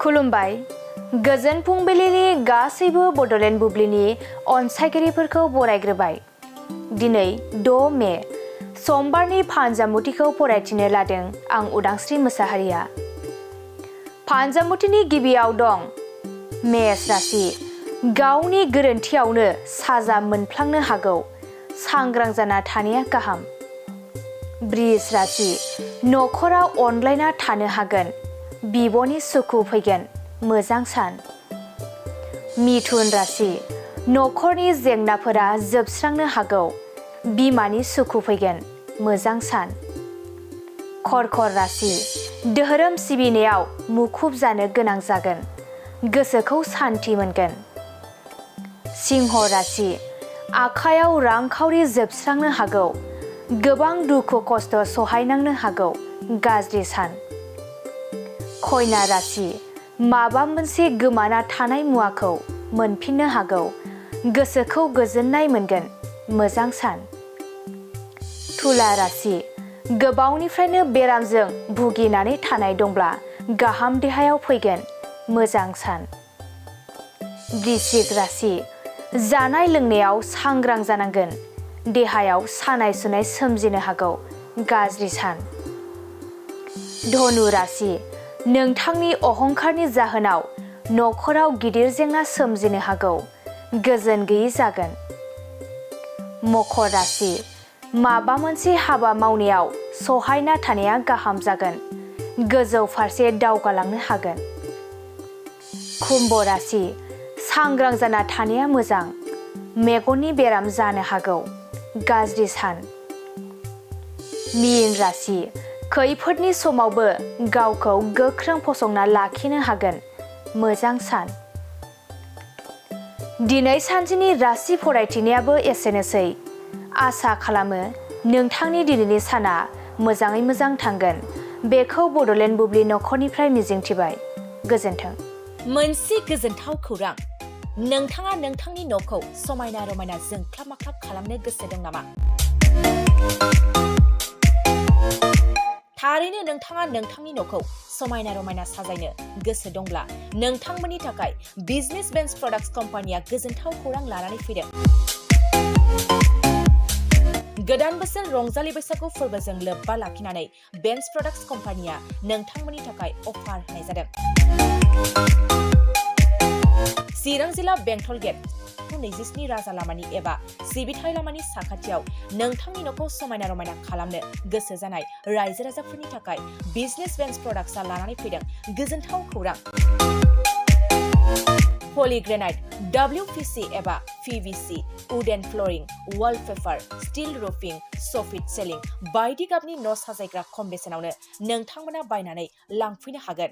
खुलुमबाय गोजोन फुंबिलिनि गासैबो बड'लेण्ड बुब्लिनि अनसायगिरिफोरखौ बरायग्रोबाय। दिनै 6 मे समबारनि फानजामुथिखौ फरायथिनो लादों आं उदांस्रि मोसाहारिया। फानजामुथिनि गिबियाव दं मेष राशि। गावनि गोरोन्थियावनो साजा मोनफ्लांनो हागौ, सांग्रां जाना थानाया गाहाम। बृष राशि। नखराव अनलायना थानो हागोन, बिब'नि सुखु फैगोन, मोजां सान। मिथुन राशि। नखरनि जेंनाफोरा जोबस्रांनो हागौ, बिमानि सुखु फैगोन, मोजां सान। कर्कट राशि। धोरोम सिबिनायाव मुखुब जानो गोनां जागोन, गोसोखौ सान्थि मोनगोन। सिंह राशि। आखायाव रांखावरि जोबस्रांनो हागौ, गोबां दुखु खस्थ सहायनांनो हागौ, गाज्रि सान। कन्या राशि। माबा मोनसे गोमाना थानाय मुवाखौ मोनफिननो हागौ, गोसोखौ गोजोननाय मोनगोन, मोजां सान। तुला राशि। गोबावनिफ्रायनो बेरामजों भुगिनानै थानाय दंब्ला गाहाम देहायाव फैगोन, मोजां सान। वृश्चिक राशि। जानाय लोंनायाव सांग्रां जानांगोन, देहायाव सानाय सुनाय सोमजिनो हागौ, गाज्रि सान। धनु राशि। नोंथांनि अहंकारनि जाहोनाव नखराव गिदिर जेंना सोमजिनो हागौ, गोजोन गैयै जागोन। मकर राशि। माबा मोनसे हाबा मावनायाव सहायना थानाया गाहाम जागोन, गोजौ फारसे दावगालांनो हागोन। कुम्भ राशि। सांग्रां जाना थानाया मोजां, मेगननि बेराम जानो हागौ, गाज्रि सान। मीन राशि। खैफोदनि समावबो गावखौ गोख्रों फसंना लाखिनो हागोन, मोजां सान। दिनै सानसेनि राशि फरायथिनायाबो एसेनोसै। आसा खालामो नोंथांनि दिनैनि साना मोजाङै मोजां थांगोन, बेखौ बड'लेण्ड बुब्लि नखरनिफ्राय मिजिंथिबाय। गोजोन्थों। मोनसे गोजोनथाव खौरां। नोंथाङा नोंथांनि न'खौ समायना रमायना जोंख्लाब माख्लाब खालामनो गोसो दं नामा? थारैनो नोंथाङा नोंथांनि न'खौ समायना रमायना साजायनो गोसो दंब्ला नोंथांमोननि थाखाय बिजनेस बेन्स प्रडाक्ट्स कम्पानिया गोजोनथाव खौरां लानानै फैदों। गोदान बोसोर रंजालि बैसागु फोरबोजों लोब्बा लाखिनानै बेन्स प्रडाक्ट्स कम्पानिया नोंथांमोननि थाखाय अफार होनाय जादों। चिरां जिल्ला बेंटल गेट 27 राजा लामानि एबा सिबिथाय लामानि साखाथियाव नोंथांनि न'खौ समायना रमायना खालामनो गोसो जानाय रायजो राजाफोरनि थाखाय बिजनेस बेन्स प्रडाक्ट्सआ लानानै फैदों गोजोनथाव खौरां। पलिग्रेनाइट, WPC एबा PVC, wooden flooring, wallpaper, steel roofing, soffit ceiling बायदि गाबनि न' साजायग्रा खम बेसेनावनो नोंथांमोना बायनानै लांफैनो हागोन।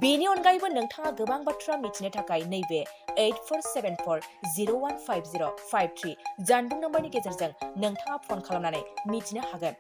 बेनि अनगायैबो नोंथाङा गोबां बाथ्रा मिथिनो थाखाय नैबे 8474015053 जानबुं नम्बरनि गेजेरजों नोंथाङा फन खालामनानै मिथिनो हागोन।